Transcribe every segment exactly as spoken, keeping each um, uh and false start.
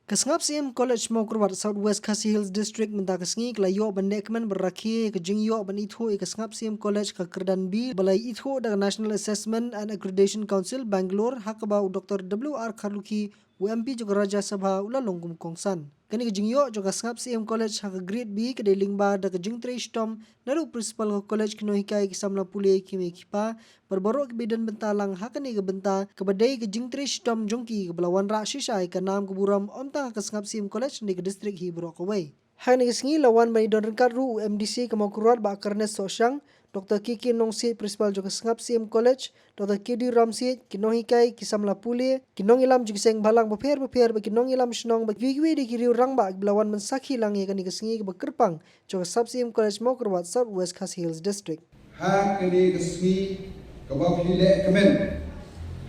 Ka Sngap Syiem College Mawkyrwat, South West Khasi Hills District, mynta ka sngi ka la ïoh ban lehkmen bad rakhe ïa ka jingïoh ban ithuh ïa ka Sngap Syiem College ha ka kyrdan B ba la ithuh da ka National Assessment and Accreditation Council, Bangalore, ha kaba u Doctor W R Kharlukhi, u M P jong ka Rajya Sabha, u la long kum u kongsan. Kane ka jingïoh jong ka Sngap Syiem College ha ka Grade B ka dei lyngba da ka jingtrei shitom naduh u principal ka college, ki nonghikai, ki samla pule, ki mei ki pa, bad baroh kiba ïadon bynta lang ha kane ka bynta, kaba dei ka jingtrei shitom jong ki kaba la wanrah shisha ïa ka nam ka burom ym tang ha ka Sngap Syiem College hynrei ka district hi baroh kawei. Ha kane ka sngi la wan ban ïadon ryngkat ruh u M D C ka Mawkyrwat, Bah Kyrnes Sohshang, Doctor K K Nongsiej, principal jong ka Sngap Syiem College, Doctor K D Ramsiej, ki nonghikai, ki samla pule, ki nongïalam jong ki seng bhalang bapher bapher, bad ki nongïalam shnong, bad kiwei kiwei de ki riew rangbah kiba la wan ban sakhi lang ïa kane ka sngi kaba kyrpang jong ka Sngap Syiem College Mawkyrwat, South West Khasi Hills District. Ha kane ka sngi kaba phi lehkmen,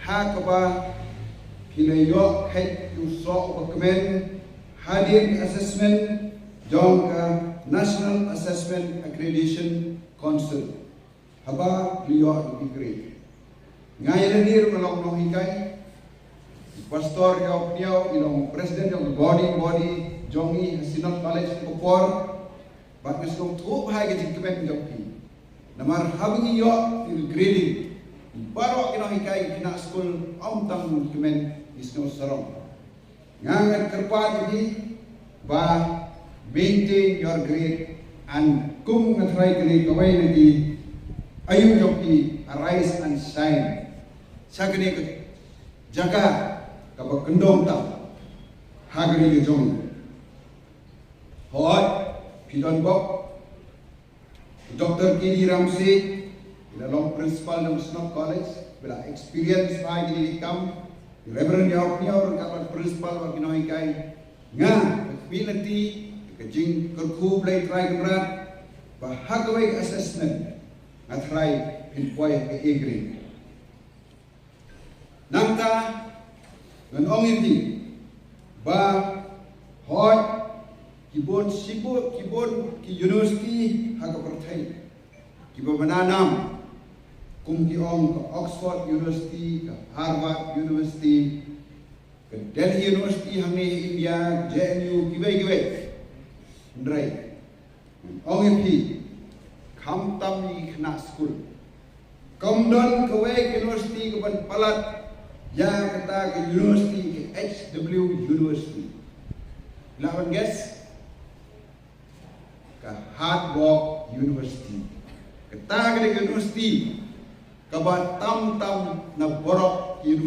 ha kaba phi la ïoh kheit ïa u soh uba kmen hadien ka assessment jong ka National Assessment Accreditation Council, haba phi la ïoh ïa u grade. Nga ïa lade ruh nga long nonghikai, pastor ïa u pynïaw, i long president ïa u governing body jong ngi ha Synod College ka por. Bad nga sngewthuh bha ïa ka jingkmen jong phi. Namar haba ngi ïoh ïa ka grading, baroh ki nonghikai, ki khynnah skul, ym tang ngi kmen, ngi sngewsarong. Nga ngan kyrpad ïa phi ba maintain your grade, and kum nga tharai kane kawei na ki aïu jong phi, arise and shine. Sha kane ka jaka kaba kyndong tam ha kane ka jong. Hooid, phi don bok. Doctor K D Ramsiej, i la long principal jong Synod College, i la experience bha ïa kine ki kam. Reverend Yaw Pynïaw ryngkat bad principal bad ki nonghikai. Nga, ka kmie lynti, ka jingkyrkhu Blei Trai Kynrad, ba ha kawei ka assessment nga tharai phin poi ha ka A grade. Nangta ngan ong ïa phi ba hooid, ki bun shibun, ki bun ki university ha ka pyrthei kiba mynta nam, kum ki ong ka Oxford University, ka Harvard University, ka Delhi University hangne ha India, J N U, kiwei kiwei. Hynrei ong ïa phi, khamtam ïa ki khynnah skul, kam don kawei ka university kaban palat ïa kata ka university, ka H W University. Lah ban guess? Ka Hard Rock University. Kata ka dei ka university kaba tam tam na baroh ki university.